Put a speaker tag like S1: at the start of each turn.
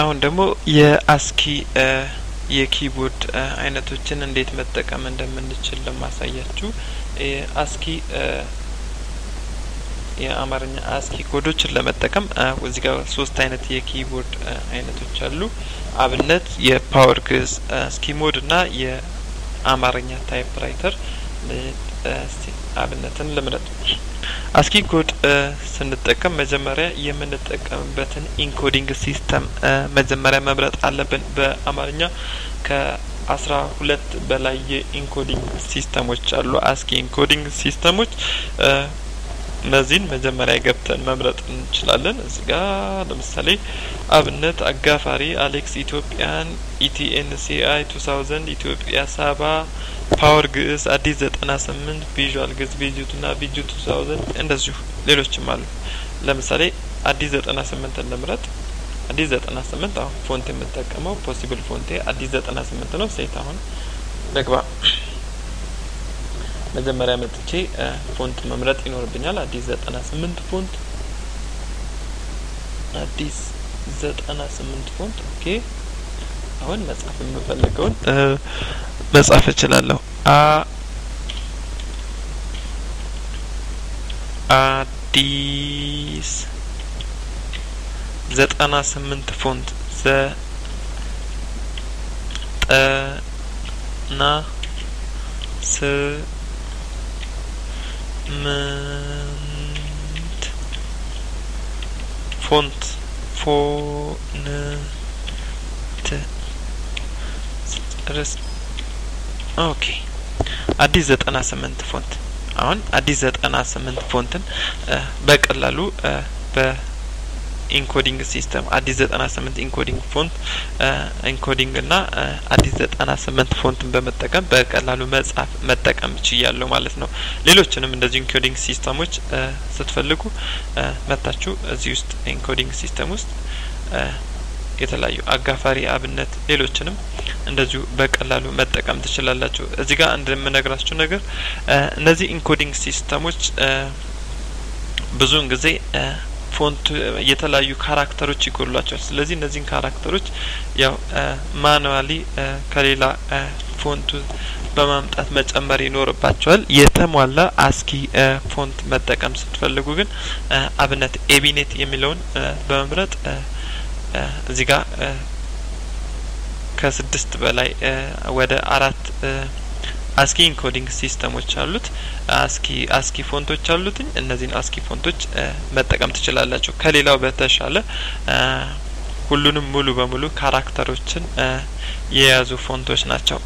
S1: አሁን ደግሞ የ ASCII የ keyboard አይነቶችን እንዴት መጠቀም እንደምንችል ለማሳያችሁ። ASCII የአማርኛ ASCII ኮዶችን ለመጠቀም እዚህ ጋር ሶስት አይነት የ keyboard አይነቶች አሉ። አብነት፣ የ Power ግዕዝ ASCII mode እና የአማርኛ typewriter። አብነትን ልምረጥ። ASCII code ስንጠቀም መጀመሪያ የምንጠቀምበትን encoding system መጀመሪያ መምረጥ አለብን። በአማርኛ ከ12 በላይ የ encoding system ኦች አሉ። ASCII encoding system ኦች እነዚህን መጀመሪያ ገብተን መምረጥ እንችላለን። እዚህ ጋር ለምሳሌ አብነት፣ አጋፋሪ፣ አሌክስ Ethiopian፣ ETNCI 2000፣ ኢትዮጵያ ሳባ፣ Power ግዕዝ፣ አዲስ 98፣ Visual ግዕዝ፣ VG 2 ና VG 2000፣ እንደዚሁ ሌሎችም አሉ። ለምሳሌ አዲስ 98ን ልምረጥ። አዲስ 98 አሁን font የምጠቀመው possible font ኤ አዲስ 98 ነው። Set አሁን ልግባ። መጀመሪያ መጥቼ font መምረጥ ይኖርብኛል። አዲስ 98 font፣ አዲስ 98 font። Okay፣ አሁን መጻፍ የምፈልገውን መጻፍ እችላለሁ። አዲስ 98 font፣ 98 font፣ ስጨርስ okay፣ አዲስ 98 font። አሁን አዲስ 98 ፎንትን በቀላሉ በ encoding system አዲስ 98 encoding font encoding እና አዲስ 98 ፎንትን በመጠቀም በቀላሉ መጻፍ መጠቀም ችያለሁ ማለት ነው። ሌሎችንም እንደዚህ encoding system ኦች ስትፈልጉ መታችሁ እዚህ ውስጥ encoding system ውስጥ የተለያዩ አጋፋሪ፣ አብነት፣ ሌሎችንም እንደዚሁ በቀላሉ መጠቀም ትችላላችሁ። እዚህ ጋር እንደምነግራችሁ ነገር እነዚህ encoding system ኦች ብዙውን ጊዜ font የተለያዩ character ኦች ይጎድሏቸዋል። ስለዚህ እነዚህን character ኦች ያው manually ከሌላ font ኡ በማምጣት መጨመር ይኖርባቸዋል። የተሟላ ASCII font መጠቀም ስትፈልጉ ግን አብነት ኤቢኔት የሚለውን በመምረጥ እዚህ ጋር ከስድስት በላይ ወደ አራት ASCII encoding system ኦች አሉት። ASCII font ኦች አሉት። እነዚህን ASCII font ኦች መጠቀም ትችላላችሁ። ከሌላው በተሻለ ሁሉንም ሙሉ በሙሉ character ኦችን የያዙ font ኦች ናቸው።